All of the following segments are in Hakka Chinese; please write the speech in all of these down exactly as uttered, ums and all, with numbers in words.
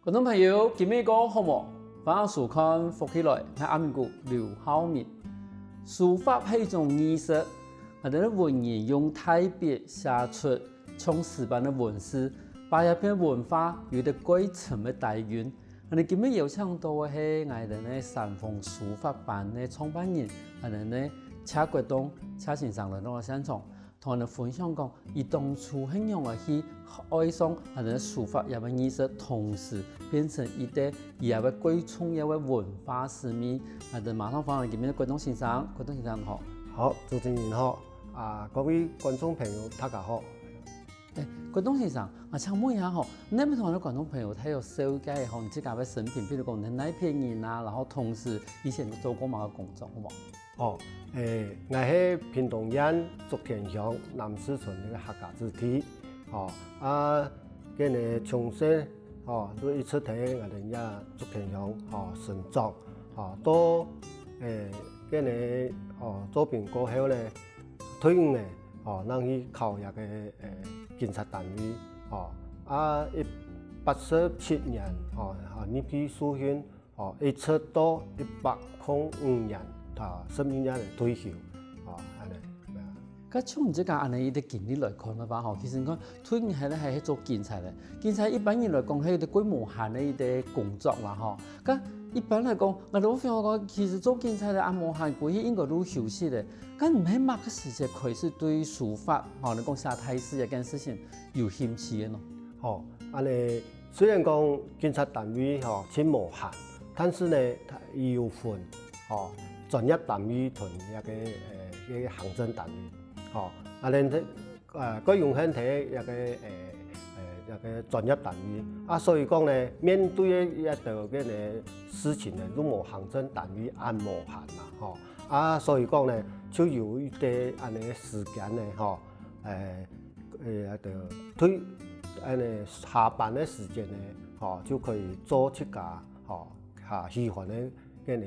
觀眾朋友，今晡日過好無？歡迎收看《福氣來》，𠊎阿明哥劉浩明。書法係一種藝術，𠊎兜个文人用大筆寫出像詩般个文字，把這片文化有一個蓋深个底蘊。𠊎兜今晡日邀請到个係𠊎兜个三豐書法班个創辦人，𠊎兜个謝國棟謝先生來到現場。 同𠊎兜分享講，佢當初係仰仔去愛上𠊎兜書法這門藝術，同時變成一個佢這个蓋重要个文化使命。𠊎兜馬上歡迎今晡日个國棟先生，國棟先生好。好，主持人好，啊，各位觀眾朋友，大家好。欸，國棟先生，𠊎請問一下吼，你能同𠊎兜觀眾朋友大約紹介一下你自家个生平，比如講你係哪片人啊，然後同時以前做過麼个工作，好無？ 哦，欸，𠊎係屏東縣竹田鄉南勢村个客家子弟，哦，啊，該呢從細，哦，就一直在𠊎兜這竹田鄉，哦，成長，哦，到，欸，該呢，哦，做兵過後呢，退伍呢，哦，正去考這个，欸，警察單位，哦，啊，一八十七年，哦，啊，入去受訓， 哦，一直到一八空五年，啊，十二月个退休，哦，恁呢。該從你自家恁呢一個經歷來看个話吼，其實你看，退伍後呢還係做警察咧。警察一般人來講，係一個蓋無閒个一個工作啦吼。該一般來講，𠊎兜會想講，其實做警察咧，恁無閒，歸日應該都休息咧。該你係麼个時節開始對書法，吼，你講寫大字這件事情有興趣个呢？吼，恁呢 雖然講警察單位吼盡無閒，但是呢，佢有分吼專業單位同這个呃這个行政單位，吼，啊，然後呃，佢用現在這个呃呃這个專業單位啊，所以講呢，面對个這兜个呢事情呢，都無行政單位恁無閒啦，吼，啊，所以講呢，就有一個恁呢時間呢，吼，呃， 呃，對，退，恁呢下班个時間呢，吼，就可以做自家，吼，較喜歡个，个呢，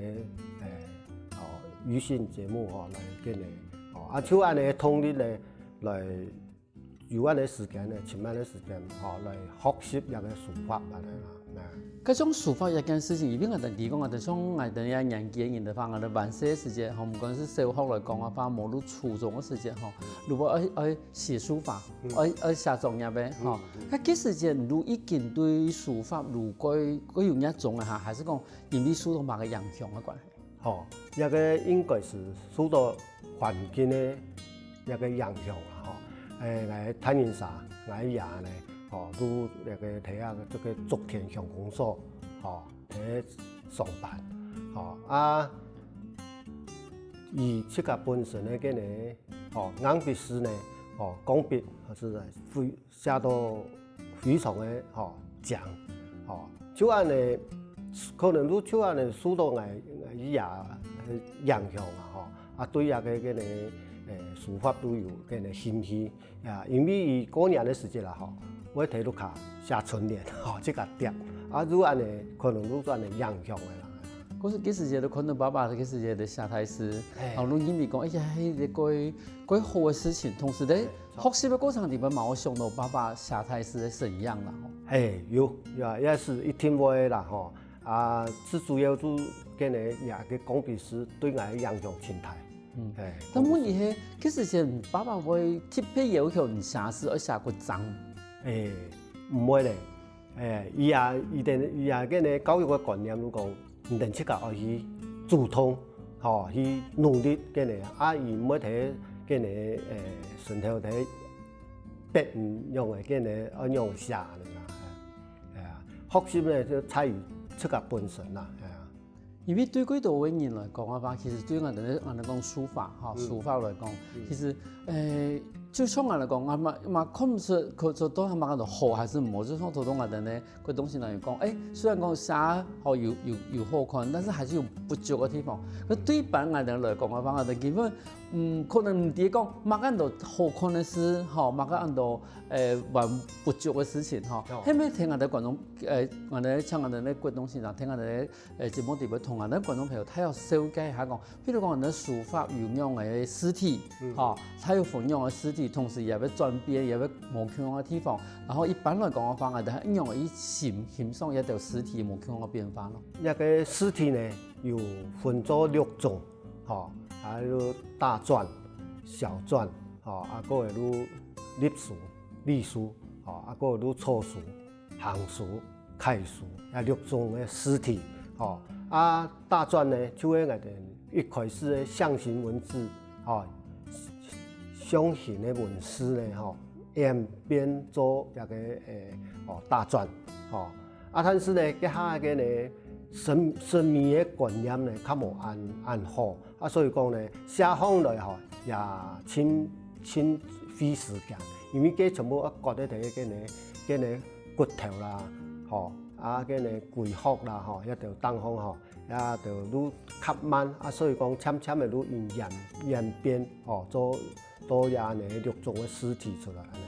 欸，吼，娛樂節目，吼，來个呢，吼，啊，就恁呢動力呢，來有恁呢時間呢，尋恁呢時間，吼，來學習這个書法恁呢啦，啊。該種書法這件事情，因為𠊎兜提講，𠊎兜像𠊎兜這年紀个人个話，𠊎兜還細个時節，吼，毋管係小學來講个話，無論初中个時節，吼，如果愛愛 寫書法，嗯。愛愛寫作業个吼。嗯，嗯。該該時節你都已經對書法都蓋蓋有熱衷个哈，還係講因為受到麼个影響个關係？吼，這个應該係受到環境个這个影響啦吼。欸，𠊎大人儕，𠊎爺呢，吼，都這个在啊這个竹田鄉公所，吼，在上班，吼，啊，佢自家本身个个呢，吼，硬筆字呢，吼，鋼筆，係非寫到非常个吼靚，吼，就恁呢，可能就就恁呢受到𠊎𠊎爺影響啊吼，啊對這个个呢，欸，書法都有个呢興趣啊，因為佢過年个時節啦吼，會在屋下寫春聯吼，自家貼，啊就恁呢，可能就恁呢影響个啦。 故所該時節都看到爸爸該時節都寫大字，嘿。然後都認為講，哎呀，係一個蓋蓋好个事情。同時咧，嘿，著。學習个過程裡面嘛，有想到爸爸寫大字个身影啦，吼。嘿，有，也也係一定會啦，吼。啊，最主要就个呢，這个鋼筆字對𠊎影響盡大。嗯。嘿，但問題係，該時節爸爸會特別要求你寫字愛寫較靚？欸，毋會咧。 欸，佢也佢等佢也个呢教育个觀念就講，你等自家愛去主動，吼，去努力个呢，啊，佢毋會在个呢，欸，脣頭在逼你仰仔个呢，愛仰寫恁呢啦，哎呀，學習呢就在於自家本身啦，哎呀。 因為對蓋多个人來講个話，其實對𠊎兜𠊎兜講書法吼，嗯。書法來講，嗯。其實，欸，就像𠊎來講，𠊎嘛嘛看毋出，看出到佢嘛講好還係毋好，就像頭先𠊎兜呢，个東西呢有講，欸，雖然講寫吼有有有好看，但是還是有不足个地方。該對一般𠊎兜來講个話，𠊎兜根本，嗯，可能毋知講麼个安到好看个字，吼，麼个安到，欸，還不足个事情吼。哦。係毋係聽𠊎兜觀眾，欸，𠊎兜像𠊎兜个國棟先生，聽𠊎兜个 欸，節目裡背同𠊎兜觀眾朋友大約紹介一下講，譬如講𠊎兜書法有仰仔个字體，嗯。吼，大約分仰仔个字體，體，同時也會轉變，也會無共樣个地方。然後一般來講个話，𠊎兜仰般去欣，欣賞這兜屍體無共樣个變化咯？這个屍體呢，有分做六種，吼，啊，有大蒜、小蒜，吼，啊，還有綠樹、綠樹，吼，啊，還有草樹、杏樹、 桍樹，啊，六種个屍體，吼。啊，大蒜呢，就係𠊎兜一開始个象形文字，吼，象形个文字呢，吼，演變做這个，誒，哦，大蒜，吼。啊，但是呢，這下个呢，神，神秘个觀念呢，較無恁，恁好。 啊，所以講呢，寫下來吼，也盡，盡費時間，因為佢全部愛割个，个呢，个呢骨頭啦，吼，啊，个呢龜殼啦，吼，也就當中吼，也就愈較慢，啊，所以講漸漸个愈演，演變，吼，做，做這呢六種个屍體出來，恁呢。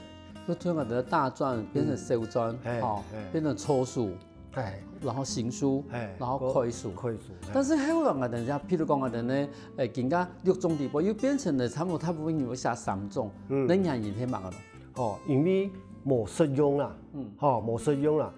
就從𠊎兜个大蒜變成小蒜，嗯。嘿，吼，嘿。變成草樹， 嘿。然後杏樹，嘿，然後桍樹。桍樹，嘿。但是後來𠊎兜這，譬如講𠊎兜呢，誒，今个六種底背又變成了差不多大部分人會寫三種，嗯。該原因係麼个呢？哦，因為無實用啦，嗯。吼，無實用啦。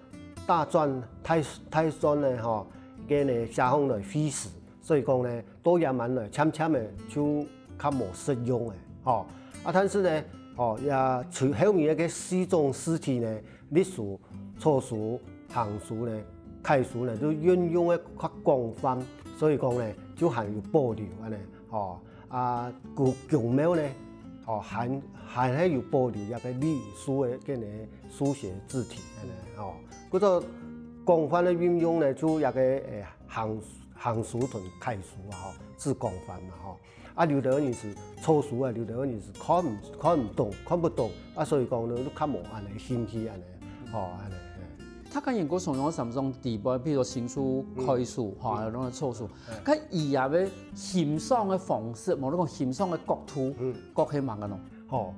大蒜、大，大蒜呢，吼，个呢寫下來費時，所以講呢，到這滿來，漸漸个就較無實用个，吼。啊，但是呢，吼，也除後面个四種屍體呢， 綠樹、草樹、杏樹呢，桍樹呢，就運用个較廣泛，所以講呢，就還有保留恁呢，吼。啊，公，公廟呢，吼，還，還係有保留這个綠樹个，个呢，書寫字體恁呢，吼。故所廣泛个運用呢，就這个，誒，杏，杏樹同桍樹啊，吼，至廣泛嘛，吼。 啊，有兜人係草樹啊，有兜人係看毋，看毋懂，看不懂，啊，所以講呢，就較無恁呢興趣恁呢，吼，恁呢，嘿。大家人過常用个三種底背，譬如說杏樹、嗯。桍樹，吼，嗯。還有那個草樹。嗯。該佢這个欣賞个方式，無論講欣賞个角度，嗯。角係麼个呢？吼，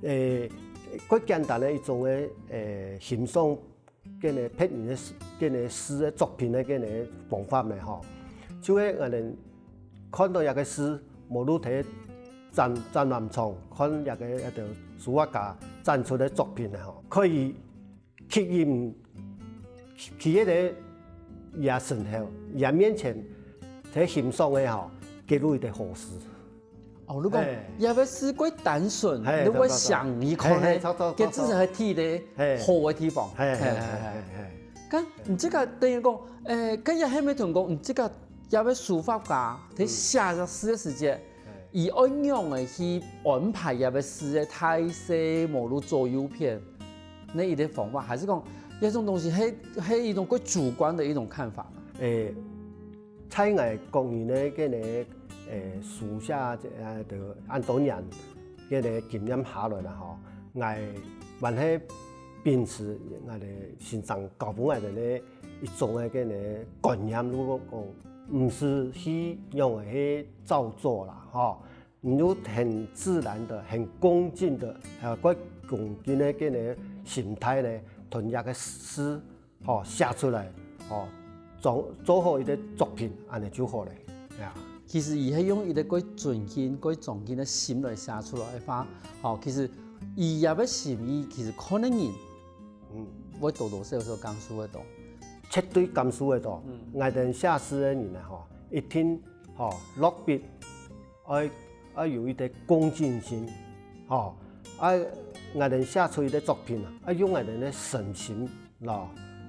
誒，較簡單个一種个，誒，欣賞 个呢，別人个詩，个呢詩个作品个，个呢方法呢，吼。就係𠊎兜看到一个詩，無論在展，展覽場，看一个，該兜書畫家展出个作品呢，吼，可以吸引，企，企在佢个身後，佢个面前，在欣賞个吼，結出一个好詩。 哦，你講，嘿。也會係較單純，嘿，你會想一看呢，嘿，嘿，著，著，著，佢至少係睇个嘿。好个地方。嘿，嘿，嘿，嘿，嘿，嘿，嘿。嘿。該你這个等於講，誒，該也係毋係同講，你這个也會書法家，佢寫个詩个時節，嗯。嘿。佢愛仰般个去安排也會詩个大細，無論左右片，該一个方法，還係講，這種東西係，係一種較主觀个一種看法嘛？誒， 在𠊎個人个，个呢，誒，書寫，呃，就恁多年，个呢經驗下來啦吼，𠊎還係秉持𠊎个先生教分𠊎个呢一種个，个呢觀念，如果講毋係去用个去照做啦吼，你就很自然的、很恭敬的，呃，較恭敬个，个呢心態呢，同這个詩 吼，寫出來，吼，做，做好一个作品，恁呢就好了，呀。其實佢係用一个較尊敬、較莊敬个心來寫出來个話，吼，其實佢這个心意，其實看个人，嗯。會多多少少感受得到。絕對感受得到。嗯。𠊎兜寫詩个人呢，吼，一定，吼，落筆 愛，愛有一个恭敬心，吼，愛𠊎兜寫出一个作品啊，愛用𠊎兜个誠心咯，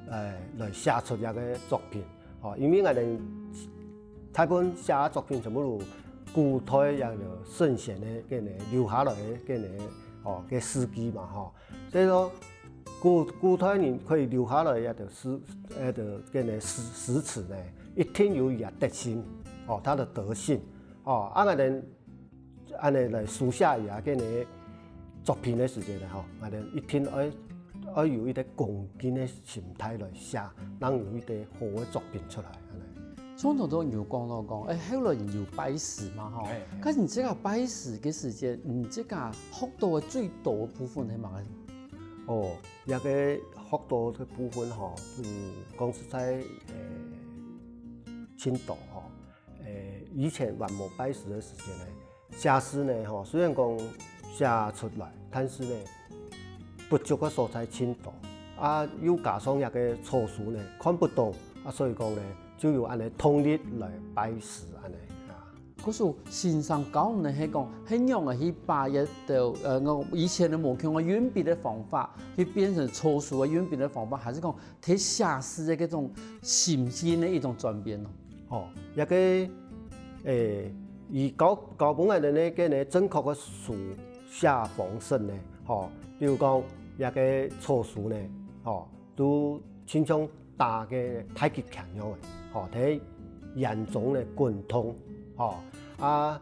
誒，來寫出這个作品，吼，因為𠊎兜大部分寫个作品全部都古代也有聖賢个，个呢，留下來个，个呢，吼，个事蹟嘛，吼，所以說，古，古代人可以留下來這兜詩，呃，个呢，詩，詩詞呢，一定有佢个德性，吼，佢个德性。 哦，啊，𠊎兜恁呢來書寫佢个呢作品个時節呢，吼，𠊎兜一定愛，愛有一个恭敬个心態來寫，正有一个好个作品出來，恁呢。像頭先有講到講，誒，後來有拜師嘛，吼。嘿，嘿。該你這个拜師个時節，你這个學到个最多个部分係麼个？哦，這个學到个部分吼，嗯，講實在，誒，盡多吼。 誒，以前還無拜師个時節呢，寫詩呢，吼，雖然講寫出來，但是呢，不足个所在盡多，啊，又加上這个草書呢，看不懂，啊，所以講呢，就有恁呢動力來拜師恁呢啊。故所先生教你係講，係仰仔去把握到，呃，𠊎以前个無共个運筆个方法，去變成草書个運筆个方法，還係講在寫詩个這種心境个一種轉變咯？哦，這个，誒，佢教教分𠊎等呢个呢正確个書寫方式呢，吼，比如講這个草書呢，吼，都親像打个太極拳樣个，吼，在眼中呢滾動，吼，啊，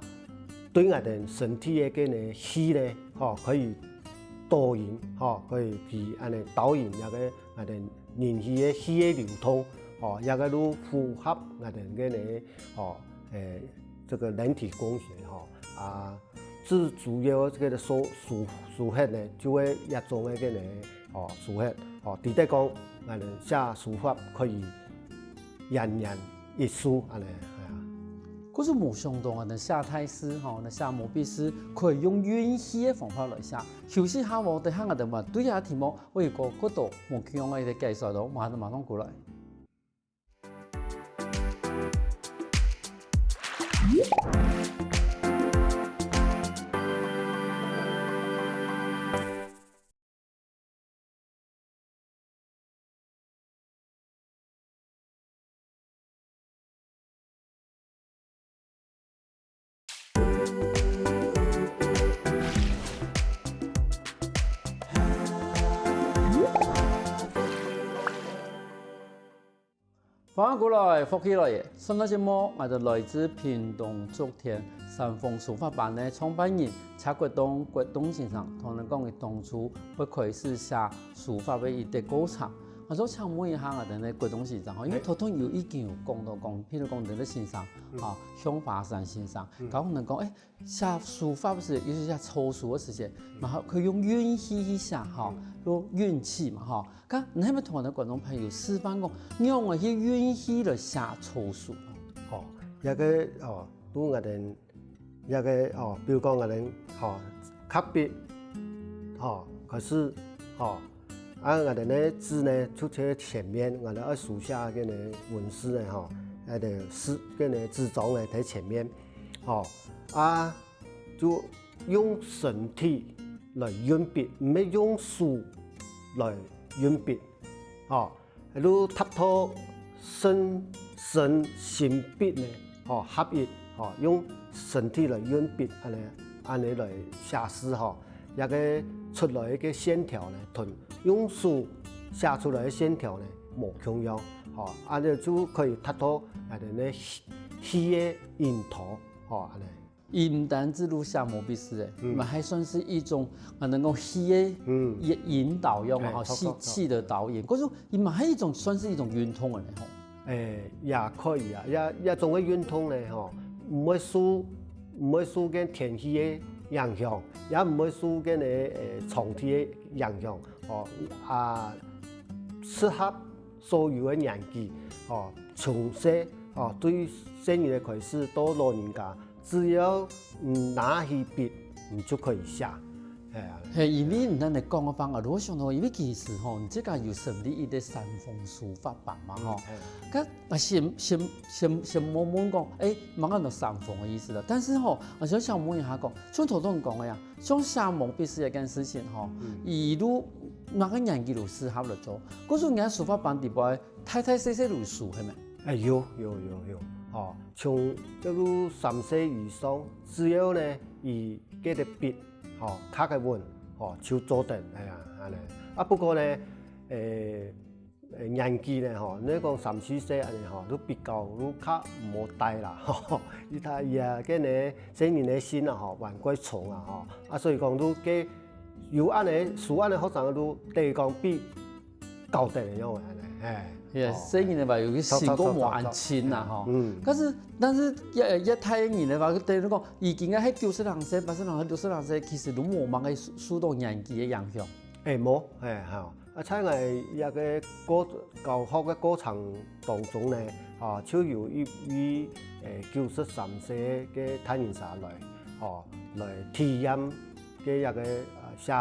對𠊎等身體个个呢氣呢，吼，可以導引，吼，可以去恁呢導引這个𠊎等人體个氣个流通，吼，這个都符合𠊎等个呢，吼，誒，這个人體工學，吼，啊，最主要个个書書書法呢，就係這種个个呢，吼，書法，吼，值得講，𠊎等寫書法可以延年益壽恁呢，係啊。故所無想到啊，你寫大字吼，你寫毛筆字，可以用運氣个方法來寫。休息下，𠊎等下个嘛，對這題目，𠊎有個較多無共樣个一個介紹咯，馬上馬上過來。 歡迎過來，福氣來了！上个節目，𠊎等來自屏東竹田三豐書法班个創辦人，蔡國棟國棟先生，同𠊎等講佢當初會開始寫書法个一個過程。𠊎想請問一下𠊎等个國棟先生吼，因為頭頭有已經有講到講，譬如講你等个先生，啊，向華山先生，教𠊎等講，誒， 寫書法个時，尤其寫草書个時節，嘛可以用運氣去寫吼，用運氣嘛吼。該你係毋係同𠊎等觀眾朋友示範講，仰仔去運氣來寫草書？吼，這个哦，對𠊎等這个哦，比如講𠊎等吼，揢筆吼，開始吼，啊𠊎等呢字呢就在前面，𠊎等愛書寫个呢文字呢吼，該个字个呢紙張呢在前面，吼。 啊，就用身體來運筆，毋係用手來運筆，吼，就達到身身心筆呢，吼，合一，吼，用身體來運筆，恁呢恁呢來寫字吼，這个出來个線條呢，同用手寫出來个線條呢，無共樣，吼，恁呢就可以達到𠊎等个氣氣个引導，吼，恁呢。 佢毋單止寫毛筆字誒，嗯，嘛還算是一種，啊，能夠氣个，嗯，引引導樣嘛，吼，哎，氣氣个導引，可是佢嘛還一種算是一種運動个呢，吼。誒，也可以啊，也也種个運動呢，吼，毋會受毋會受該天氣个影響，也毋會受該呢，誒，場地个影響，吼，啊，適合 所有个年紀，吼，從細，吼，對細人仔開始到老人家，只要你拿起筆，你就可以寫。係啊。係，因為你恁樣講个話啊，如果想到，因為其實吼，你自家有成立一個三豐書法班嘛，吼。嗯，係。該啊，先先先先問問講，誒，麼个三豐个意思啦？但是吼，啊，想想問一下講，像頭先講个呀，像寫毛筆字這件事情吼，嗯，佢就麼个年紀就適合來做。故所人家書法班底背 大大細細都有書，係無？誒，有有有有，吼，從這个三歲以上，只要呢，佢个筆，吼，較个穩，吼，就做得，哎呀，恁呢。啊，不過呢，誒，誒，年紀呢，吼，你講三四歲恁呢，吼，都比較都較無帶啦，吼。佢他佢啊，个呢，細人个心啊，吼，還過重啊，吼。啊，所以講都个有恁呢，書恁呢學生都得講比 教得个樣个恁呢，嘿。也，哦，細人个話，有个心過無恁清啦，吼。嗯。但是，但是也也大个人个話，等於講，已經係九十零歲、八十零歲、六十零歲，其實都無麼个受受到年紀个影響。誒，無，誒，吼。啊，在𠊎這个過教學个過程當中呢，吼，就有一位誒九十三歲个大人儕來，吼，來體驗个一个呃寫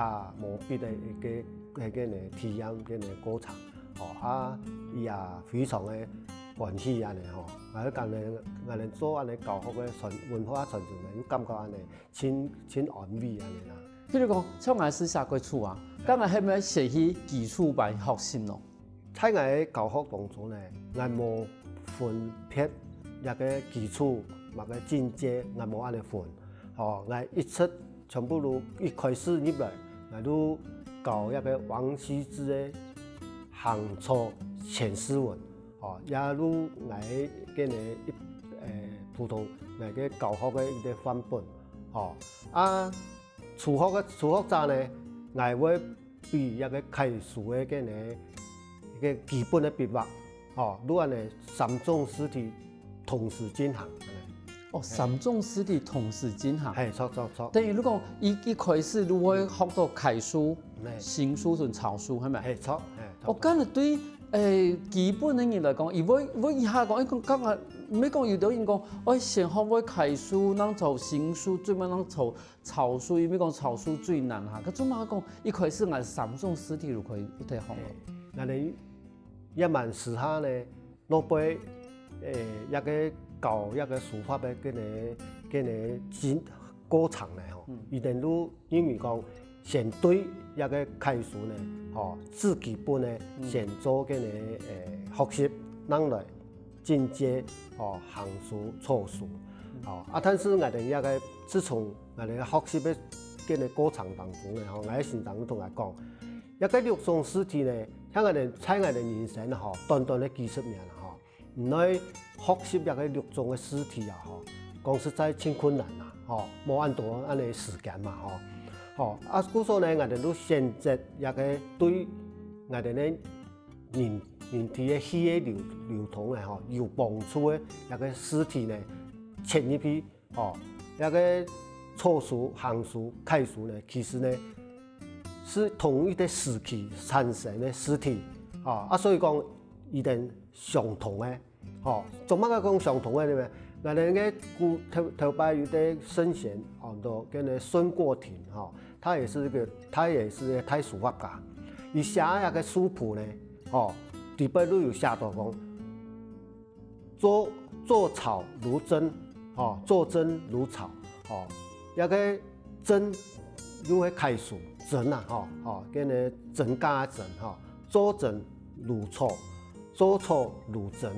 毛筆个一个一个呢體驗个呢過程，吼啊，佢也非常个歡喜安尼吼。𠊎感覺𠊎等做安尼教學个傳文化傳承呢，又感覺安尼真真安慰安尼啦。譬如講，像𠊎係寫國初啊，該𠊎係毋係先去基礎班學習咯？在𠊎个教學當中呢，𠊎無分別一个基礎，麼个進階，𠊎無安尼分。吼，𠊎一直全部都一開始入來，𠊎都教一个王羲之个行草千字文，吼，也都𠊎个呢一诶普通𠊎个教學个一个範本，吼。啊，初學个初學者呢，𠊎會 比一个楷書个个呢一个基本个筆畫，吼，如果呢三種字體同時進行。哦，三種字體同時進行。嘿，著著著。等於如果一一開始如果學到楷書、嘿行書同草書，係咪？嘿，著，嘿，我感覺對誒基本个人來講，佢會會一下講，誒，剛剛毋係講有兜人講，我先學會楷書，然後做行書，最尾然後做 草書，因為講草書最難哈。可做麼講一開始𠊎三種字體就可以一齊學了。𠊎等也蠻時下呢，老輩誒一个教一个書法个个呢个呢進過程呢吼，佢等都認為講先對一个楷書呢，吼，最基本呢先做个呢誒學習，然後來 進階哦行書、草書。哦，啊，但是𠊎等這个自從𠊎等學習个个个過程當中呢，吼，𠊎个先生同𠊎講，這个六種字體呢，像𠊎等在𠊎等人生吼，短短个幾十年吼，毋愛學習這个六種个字體啊，吼，講實在真困難啊，吼，無恁多恁呢時間嘛，吼。吼，啊，故所呢，𠊎等都選擇這个對𠊎等个 人人體个血液流流通个吼，有幫助个一个字體呢，嵌入去吼，一个草書、行書、楷書呢，其實呢是同一个時期產生个字體，吼，啊，所以講佢等相同个，吼，做麼个講相同个呢？𠊎等个古頭頭擺有个聖賢，哦，到个呢孫過庭，吼，他也是一个他也是一个大書法家，佢寫个書譜呢， 吼，底背都有寫到講，做做草如針，吼，做針如草，吼，這个針又係楷書，針啊，吼，吼，跟呢針架个針，吼，做針如草，做草如針，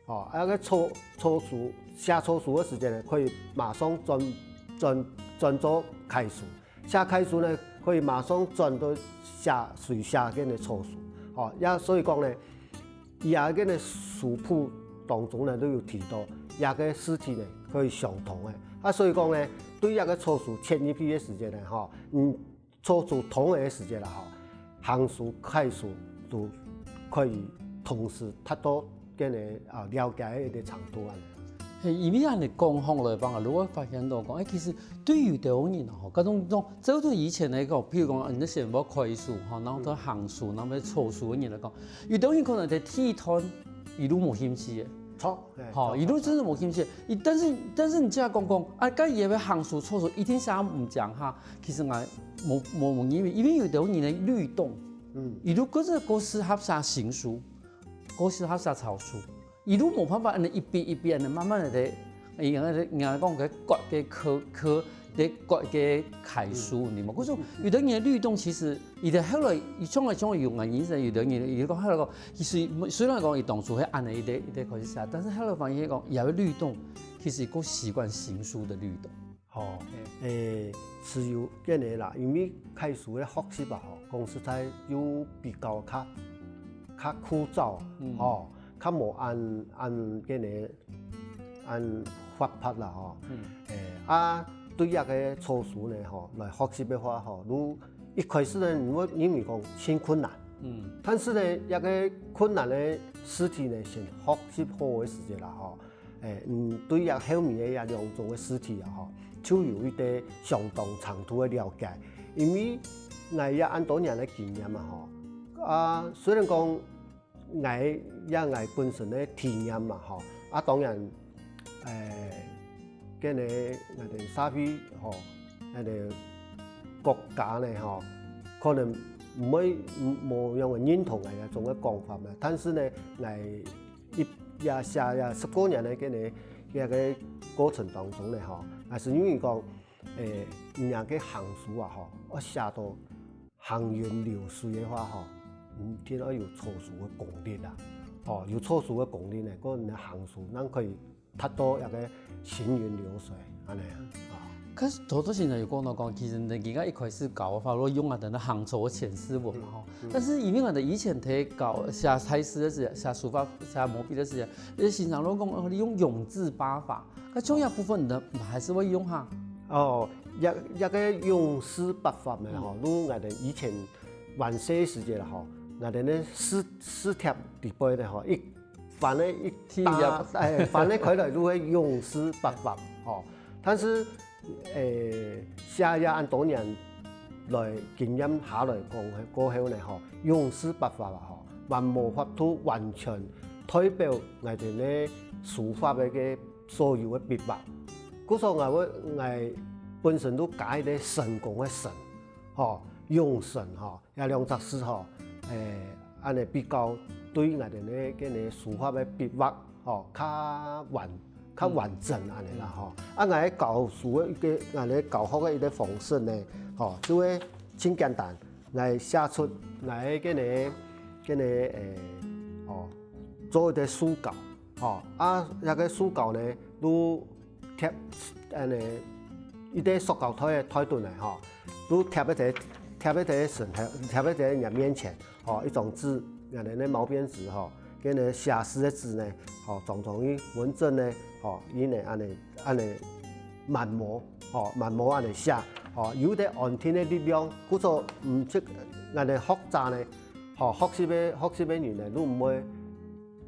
吼，啊个草草書寫草書个時間呢，可以馬上轉轉轉做楷書。 寫楷書呢，可以馬上轉到寫水寫个呢草書。吼，也所以講呢，佢个呢書譜當中呢都有提到，這个字體呢可以相通个。啊，所以講呢，對這个草書切入去个時間呢，吼，嗯，草書通个時間啦，吼，行書、楷書都可以同時達到个呢啊了解个一个程度啊。 係，因為恁樣講好來講啊，如果發現到講，誒，其實對有兜人吼，該種種照對以前來講，譬如講，你先學楷書吼，然後到行書，然後到草書个人來講，有兜人可能在第一段一路無興趣个，錯，吼，一路真係無興趣。但是但是你這樣講講，啊，該也會行書草書，一定想毋講哈，其實𠊎無無無認為，因為有兜人个律動，嗯，一路跟著故事合寫行書，故事合寫草書。 一路無辦法恁樣一筆一筆恁樣慢慢个在，人家人家講个割个科科，在割个楷書，你嘛。故所有兜人个律動，其實佢个後來，佢從來從來有眼人生，有兜人佢講後來講，其實雖然講佢當初係恁樣一个一个開始寫，但是後來發現講，佢个律動其實過習慣行書个律動。 吼，誒，自由个呢啦，因為楷書个學習啊，吼，講實在又比較較較枯燥，吼，較無恁恁个呢恁活潑啦，吼。誒，啊，對這个草書呢，吼，來學習个話，吼，如一開始呢，你會認為講真困難，嗯，但是呢，這个困難个字體呢，先學習好个時節啦，吼， 誒，嗯，對這後面个這兩種个字體啊，吼，就有一个相當程度个了解。因為𠊎也恁多年个經驗啊，吼，啊，雖然講𠊎也𠊎本身个體驗嘛，吼，啊，當然，誒，跟个𠊎等社會，吼，𠊎等國家呢，吼，可能毋會，無樣个認同𠊎這種个講法嘛。但是呢，𠊎一，也寫也十過年个，該个，該个過程當中呢，吼，也係因為講，誒，你个行書啊，吼，愛寫到行雲流水个話，吼，一定愛有草書个功力啊。吼，有草書个功力呢，該你个行書正可以達到一个行雲流水，恁呢啊。啊。可是頭頭先生有講到講，其實你个一開始教个話，如果用啊，等到行草个淺斯文嘛吼。但是因為我的以前在教寫台詞个時，寫書法、寫毛筆个時，那些先生都講，哦，你用永字八法，那重要部分你的還是會用哈。哦，一，一个永字八法呢，吼，如𠊎等以前還細个時節啦，吼，𠊎等呢字，字帖底背呢，吼，一翻个一打，第一頁。哎，翻个開來就會永字八法，吼。但是，誒，寫了恁多年來經驗下來講過後呢，吼，永字八法啊，吼，還無法度完全代表𠊎等个書法个个所有个筆畫。故所𠊎會，𠊎本身都加一个成功个成，吼，永成吼，這兩隻字吼，誒，恁呢比較對𠊎等个个个書法个筆畫，吼，較完，較完整恁呢啦，吼。啊，𠊎教書个一个，𠊎个教學个一个方式呢，吼，就會盡簡單，𠊎寫出𠊎个个个个，誒，哦，做一个手稿。 吼，啊，這个手稿呢，就貼，恁呢，一个塑膠袋个袋肚呢，吼，就貼一个，貼一个身，貼一个人面前，吼，一張紙，恁呢毛邊紙，吼，跟呢寫字个紙呢，吼，裝裝佢完整呢，吼，佢呢，恁呢，恁呢慢磨，吼，慢磨恁呢寫，吼，有一个安定个力量，故所，嗯，這，恁呢學者呢，吼，學習个，學習个人呢，都毋會，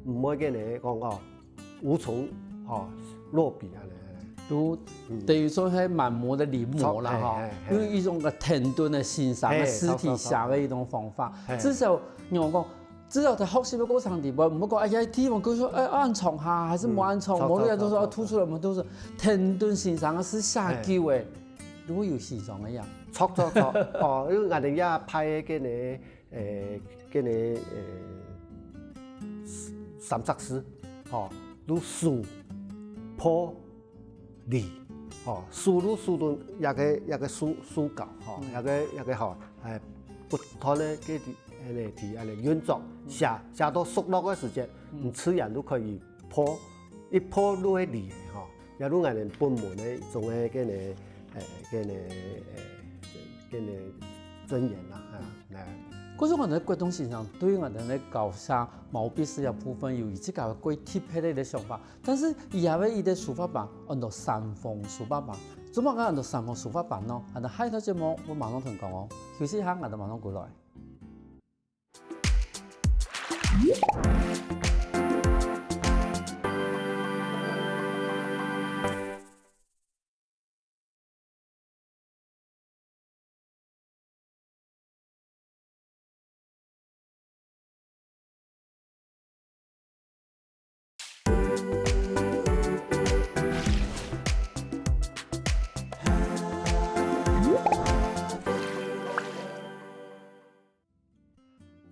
毋會跟你講哦， 無從，吼，落筆恁呢。就等於說係慢磨个臨摹啦，吼，嘿，嘿，嘿。用一種个停頓个欣賞个嘿，實體寫个一種方法。至少你講，至少在學習个過程底背，毋好講，哎呀，題目佢說，哎，恁長哈，還是無恁長，嗯，無論都說，著，著，哦，突出來，無突出來，停頓欣賞个係寫久个，如果有欣賞个樣。著，著，著，哦，因為𠊎等這派个呢，誒，个呢，誒，三隻字，吼，就書、破、離，吼，書就書到這个，這个手，手稿，吼，這个，這个吼，誒，不斷个个，恁呢，提恁呢運作，寫，寫到熟絡个時節，你自然就可以破，一破就會離，吼。 也就𠊎等本門个一種个个呢，誒，个呢，誒，个呢真言啦，啊，來。可是𠊎等國棟先生對𠊎等个教寫毛筆字个部分有自家个過特別个想法，但是佢也有一个書法班，安到三豐書法班。做麼个安到三豐書法班呢？𠊎等下一條節目會馬上同你講哦。休息一下，𠊎等馬上過來。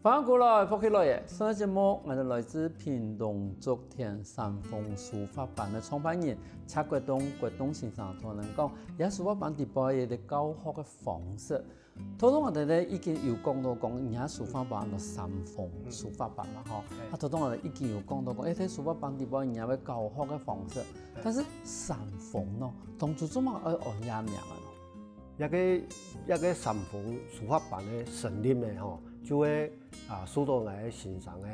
歡迎過來，福氣來了。上個節目，𠊎等來自屏東竹田三豐書法班个創辦人蔡國棟，國棟先生同𠊎等講，這書法班底背个教學个方式。頭先𠊎等呢已經有講到講，這書法班安到三豐書法班嘛吼。啊，頭先𠊎等已經有講到講，誒，在書法班底背，這个教學个方式，但是三豐呢，當初做麼个愛安這名啊？ 這个，這个三豐書法班个成立呢，吼，就係，啊，受到𠊎个先生个，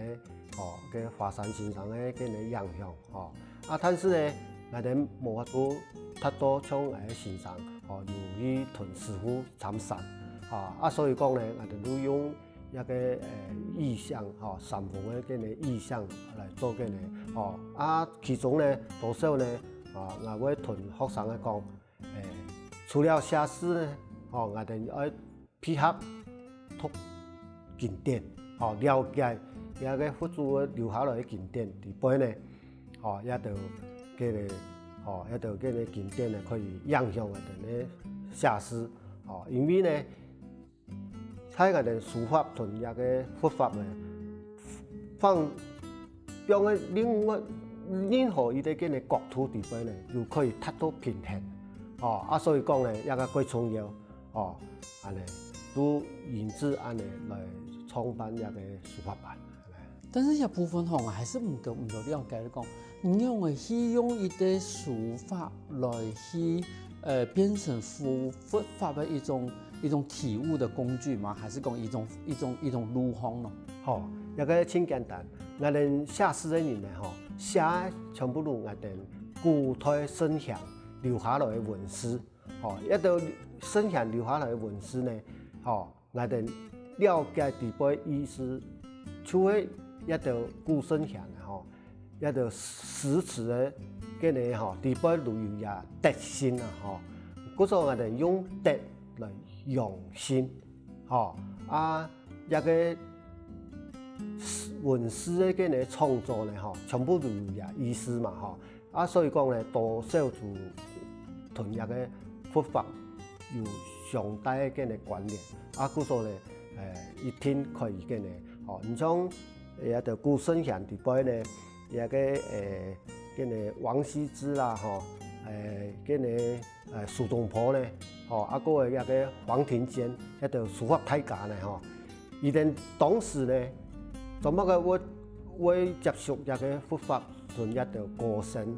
吼，个華山先生个个呢影響，吼。啊，但是呢，𠊎等無法度達到像𠊎个先生，吼，有去同師傅參禪，吼，啊，所以講呢，𠊎等就用這个，呃，意象，吼，三豐个个呢意象來做个呢，吼。啊，其中呢，多少呢，啊，𠊎會同學生个講， 誒，除了寫字呢，吼，𠊎等愛配合讀經典，吼，了解這个佛祖留下來个經典底背呢，吼，這兜个呢，吼，這兜个呢經典呢，可以影響𠊎等个寫字，哦，因為呢，在𠊎兜書法同這个佛法呢，放，放个另外任何一个个呢角度底背呢，又可以達到平衡。哦，啊，所以講呢，這个最重要。哦，恁呢，都因此恁呢來創辦這个書法班。但是這部分吼，𠊎還係毋夠毋夠了解，你講你仰會去用一个書法來去，呃，變成佛佛法个一種一種體悟的工具嗎？還係講一種一種一種路項呢？吼，這个真簡單，𠊎兜寫字个人呢，吼，寫个全部都𠊎兜古代聖賢留下來个文字，吼，這兜聖賢留下來个文字呢，吼，𠊎兜了解底背意思，就係這兜古聖賢个吼，這兜詩詞个个呢吼，底背都有這德性啊吼，故所𠊎兜用德來養性，吼，啊，這个文字个个呢創作呢吼，全部都有這意思嘛吼。 啊，所以講呢，多少就同這个佛法有相當个个个關聯。啊，故所呢，誒，一定可以个呢，吼，你像這个古聖賢底背呢，這个誒，个呢王羲之啦，吼，誒，个呢誒蘇東坡呢，吼，啊，過个這个黃庭堅，這兜書法大家呢，吼，佢兜當時呢，做麼个會會接觸這个佛法同這兜高僧？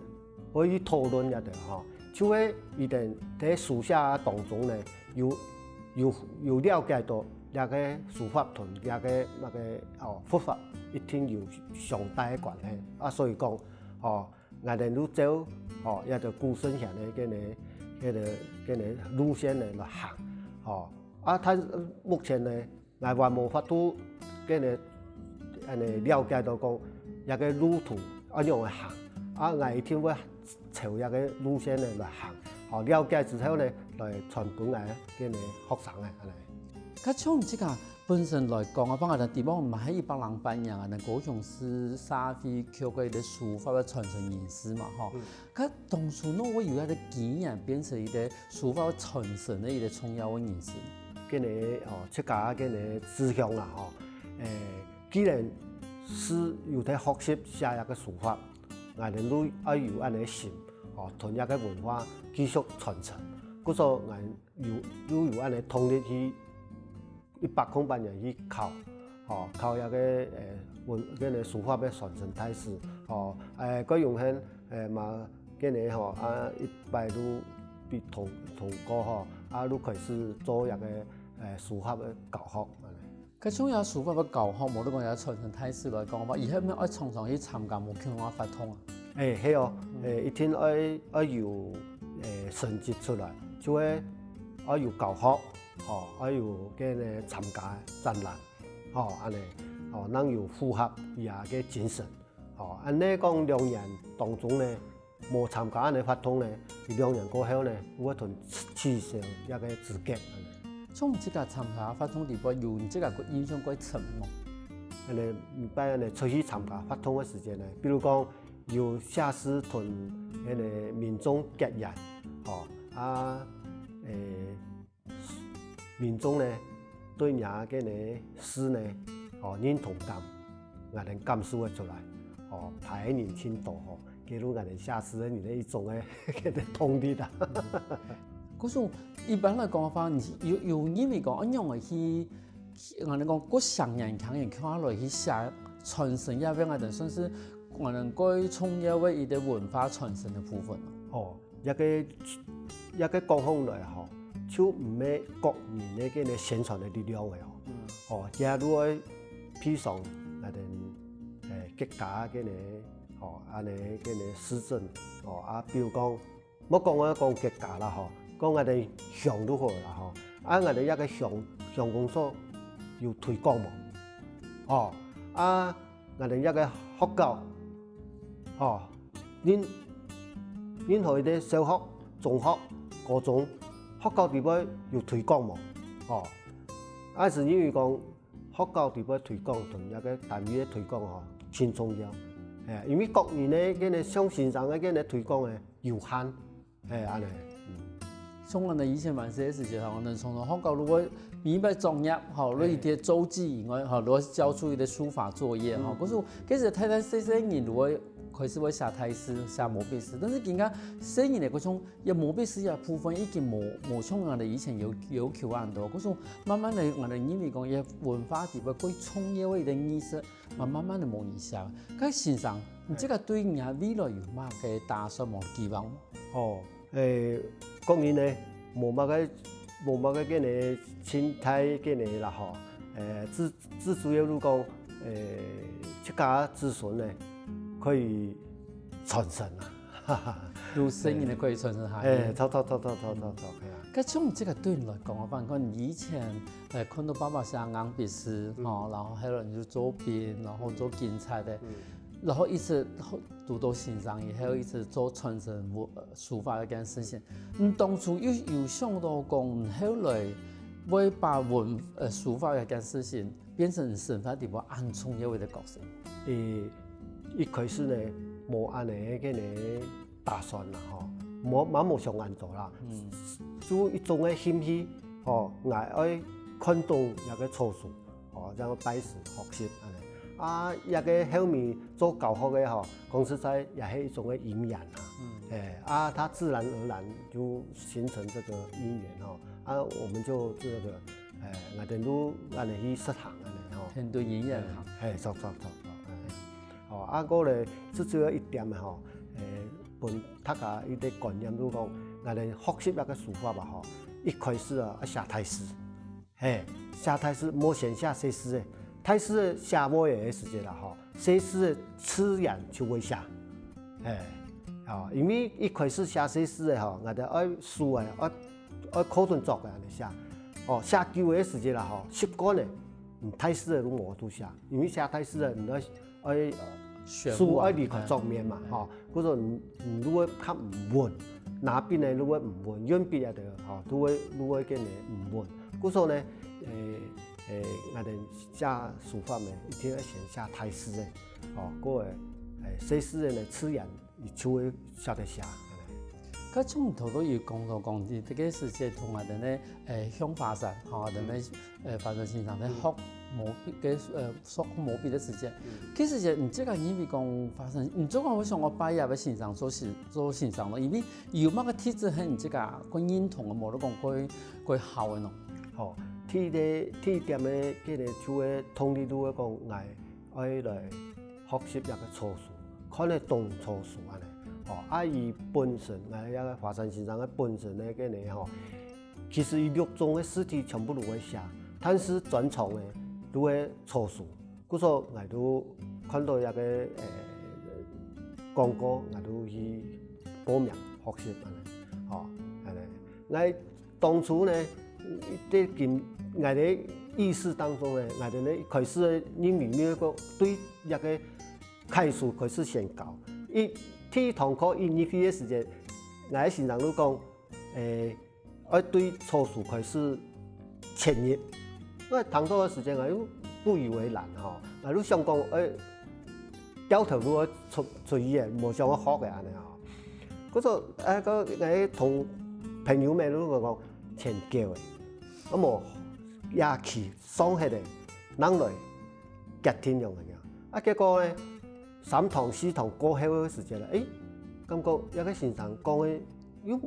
會去討論這兜吼，就係佢兜在書寫當中呢，有有有了解到這个書法同這个那个哦佛法一定有相當个關係啊，所以講哦，𠊎兜就照哦這兜古聖賢个个呢个个个呢路線呢來行哦，啊，但目前呢。 𠊎還無法度个呢恁呢了解到講這个路途愛仰仔行，啊，𠊎一定會朝這个路線呢來行，好了解之後呢，來傳分𠊎个呢學生个恁呢。該從自家本身來講啊，放下地方毋係一百零八年啊，那高雄市社會局个一个書法个傳承人士嘛，吼。該當初呢，會有一个機緣變成一个書法傳承个一个重要个人士。 个呢哦，自家个呢志向啦吼，誒，既然係有在學習寫這个書法，𠊎兜就愛有恁呢心哦，同這个文化繼續傳承。故所𠊎有又有恁呢動力去一百空八年去考，哦，考這个誒文个呢書法个傳承大師，哦，誒，過榮幸誒嘛个呢吼啊一擺就被通通過吼，啊就開始做這个 誒書法个教學恁呢。該像這書法个教學，無你講這傳承大師來講，話以後愛常常去參加無共樣个活動啊？誒，係哦，誒，一定愛愛有誒成績出來，就係愛有教學，吼，愛有个呢參加展覽，吼，恁呢，吼，正有符合佢个精神，吼，恁呢講兩年當中呢， 無參加恁呢活動呢，佢兩年過後呢，會同取消這个資格。從自家參加活動底背，有你自家个印象過深無？恁呢，每擺恁呢出去參加活動个時間呢，比如講有寫字同恁呢民眾結緣，吼，啊，誒， 民眾呢對若个呢字呢，哦認同感，𠊎兜感受會出來，哦，大个人盡多吼，給予𠊎兜寫字个人个一種个个動力啊。可是一般來講个話，你有有認為講，恁樣个去，𠊎兜講過十年、廿年，看下來去寫傳承，也變𠊎兜算是𠊎兜過重要个一个文化傳承个部分。哦， 這个這个講法來吼，就毋係個人个个呢宣傳个力量个哦。哦，假如愛配上𠊎兜誒國家个呢，吼，恁呢个呢施政，哦，啊，比如講，莫講愛講國家啦吼，講𠊎兜鄉就好啦吼，啊，𠊎兜這个鄉鄉公所有推廣無？哦，啊，𠊎兜這个學校，吼， 任任何一个小學、中學、高中，學校底背有推廣無？吼，啊係因為講學校底背推廣同這个單位个推廣吼，盡重要。係啊，因為個人个个呢，像先生个个呢推廣呢有限，係恁呢。像𠊎等以前還細个時節吼，𠊎等常常學校如果每擺作業吼，如果一些週記以外吼，如果交出一個書法作業吼，可是其實大大細細人如果開始會寫大字、寫毛筆字，但是今下細人个該種也毛筆字个部分已經無無像𠊎等以前要要求恁多，可是慢慢个𠊎等認為講，也文化底背過重要个一個意識，慢慢慢个無影響。該先生，你這個對你个未來有麼个打算無期望？哦，誒，講真呢，無麼个無麼个个呢，心態个呢啦吼，誒，最最主要就講，誒，自家子孫呢，可以傳承啊，哈哈。有生人个可以傳承下去。誒，著著著著著著著，係啊。該從這個對你來講，我發現你以前，誒，看到爸爸寫硬筆字，吼，然後後來你就做兵，然後做警察个，然後一直讀到先生以後，一直做傳承文呃書法這件事情。你當初有有想到講，你後來會把文呃書法這件事情變成你生活底背恁重要个角色？誒，一開始呢，無恁呢个呢打算啦吼，無嘛無想恁多啦，就一種个興趣吼，𠊎愛看懂這個草書。哦，這樣拜師學習恁呢。啊，這個後面做教學个吼，講實在也係一種个因緣啊。誒，啊，它自然而然就形成這個因緣吼。啊，我們就這個，誒，𠊎等都恁呢去實行恁呢吼。很多因緣哈。誒，著著著著，誒。哦，啊，過來最主要一點吼，誒，分大家一個觀念，就講，𠊎等學習這個書法吧吼，一開始啊，愛寫大字。 嘿，寫大字莫先寫細字个，大字个寫尾个時節啦吼，細字个自然就會寫。嘿，哦，因為一開始寫細字个吼，𠊎兜愛手个，愛愛靠等著个恁呢寫。哦，寫久个時節啦吼，習慣了，嗯，大字个就無法度寫，因為寫大字个，你愛愛手愛離開桌面嘛，吼，故所你你就會較毋穩，拿筆呢就會毋穩，運筆啊對，吼，就會就會變得毋穩。故所呢，誒誒，𠊎兜寫書法呢，一定愛先寫大字个，吼，過後誒細字个呢，自然就會寫得寫。 該從頭到尾講到講，你這個時節同𠊎兜呢，誒，向華山，吼，𠊎兜呢，誒，華山先生呢學毛筆个，誒，學毛筆个時節，其實就你這個認為講華山，你做講會想愛拜這位先生做先做先生咯，因為有麼个特質係你這個較認同个，無就講較較好个咯。吼，第一個第一點呢，這個就係動力就係講𠊎 愛來學習這個草書，看得懂草書恁呢。吼，啊佢本身，𠊎這個華山先生个本身呢，該呢吼，其實佢六種个字體全部都會寫，但是專長呢，都係草書。故所𠊎都看到這個誒廣告，𠊎都去報名學習恁呢，吼，恁呢。𠊎 當初呢，在今𠊎兜意識當中呢，𠊎兜呢開始認為呢個對這個楷書開始先教。一第一堂課一入去个時節，𠊎个先生就講，誒，愛對草書開始切入。𠊎聽到个時節，𠊎又不以為然吼，𠊎就想講，誒，掉頭路愛出出去个，無想愛學个恁呢吼。 故所，啊，該𠊎同朋友們就講，全教个，啊無，也去上學个，人來決定樣个樣。啊，結果呢，三堂四堂過後个時節了，誒，感覺這個先生講个又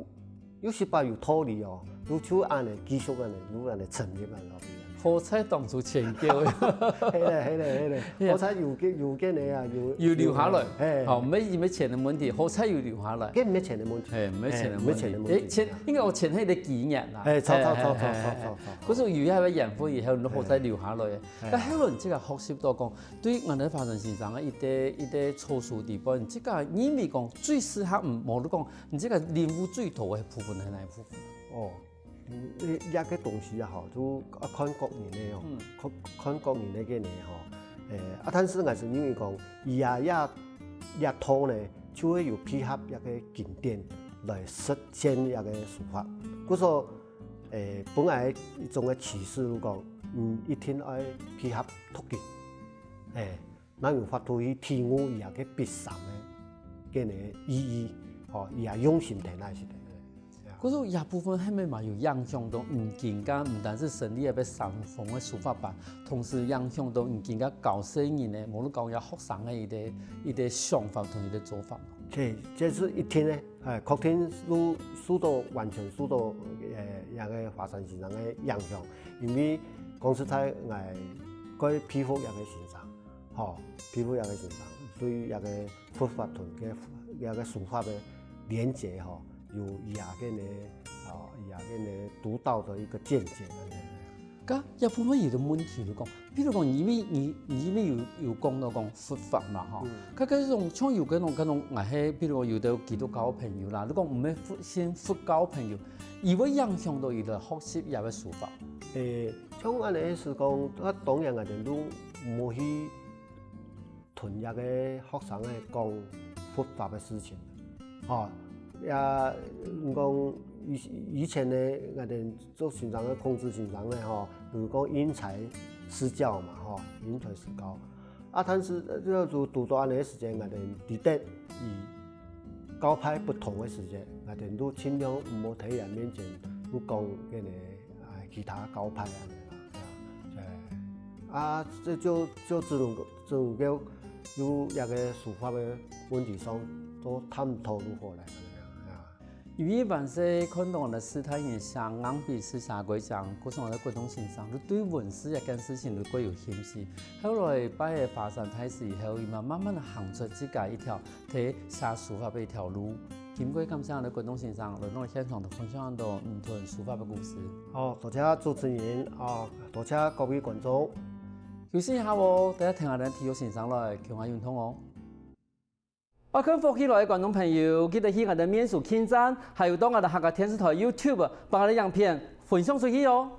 又實在有道理哦，就就恁呢繼續恁呢，就恁呢深入恁呢落去。 好彩當初全教个。係咧，係咧，係咧。好彩有个有个呢啊，有有留下來，係，好，毋係毋係錢个問題，好彩有留下來。該毋係錢个問題，係，毋係錢个問題，係，毋係錢个問題。誒，錢應該有錢係个機緣啦。係，著著著著著著著。故所有一個緣分以後，你好彩留下來。該後來你這個學習到講，對𠊎兜華山先生个一個一個草書底背，你這個認為講最適合，嗯，無就講你這個領悟最多个部分係哪一部分？哦， 嗯，這這個東西啊吼，就愛看個人个哦，看看個人个个呢吼。誒，啊，但是𠊎係認為講，佢啊這這套呢，就會有配合這個經典來實踐這個書法。故所，誒，本來一種个啟示就講，嗯，一定愛配合讀經，誒， 正有法度去體悟佢个筆三个个呢意義，吼，佢个用心在哪係个。可是這部分係毋係嘛有影響到你今个，毋單淨成立一个三豐个書法班，同時影響到你今个教細人呢，無論講這學生个一个一个想法同一个做法。這這係一定个，哎，確定受受到完全受到呃這个華山先生个影響，因為講實在，𠊎蓋佩服這个先生，吼，佩服這个先生，對這个佛法同个這个書法个連結吼，有佢个呢，啊，佢个呢獨到的一个見解。該這部分有个問題就講，譬如講，因為你你因為有有講到講佛法嘛吼，該該種像有該種該種，𠊎係譬如講有个基督教朋友啦，你講毋係佛信佛教朋友，佢會影響到佢个學習這个書法。誒，像恁樣係講，啊當然𠊎兜都無去同這个學生个講佛法个事情，吼，也你講以以前呢，𠊎兜做先生个孔子先生个吼，比如講因材施教嘛，吼，因材施教。啊，但是呃，就讀到恁樣个時間，𠊎兜知得以教派不同个時間，𠊎兜都盡量毋好在人面前都講个呢，啊，其他教派啊，啊，啊，這就就只能夠只能夠有這个書法个問題上做探討如何來啊。因為凡勢看到个時代人寫硬筆字寫過正，故所个國棟先生，就對文字這件事情就過有興趣。後來拜了華山大師以後，佢嘛慢慢行出自家一條，在寫書法个一條路。今過感謝𠊎个國棟先生來到現場，分享到你同書法个故事。哦，多謝主持人，哦，多謝各位觀眾。休息一下哦，等下聽下咱體育先生來，共下運動哦。愛看福氣來个觀眾朋友，記得去𠊎兜面書網站，還有到𠊎兜客家電視台YouTube，幫𠊎兜影片分享出去哦。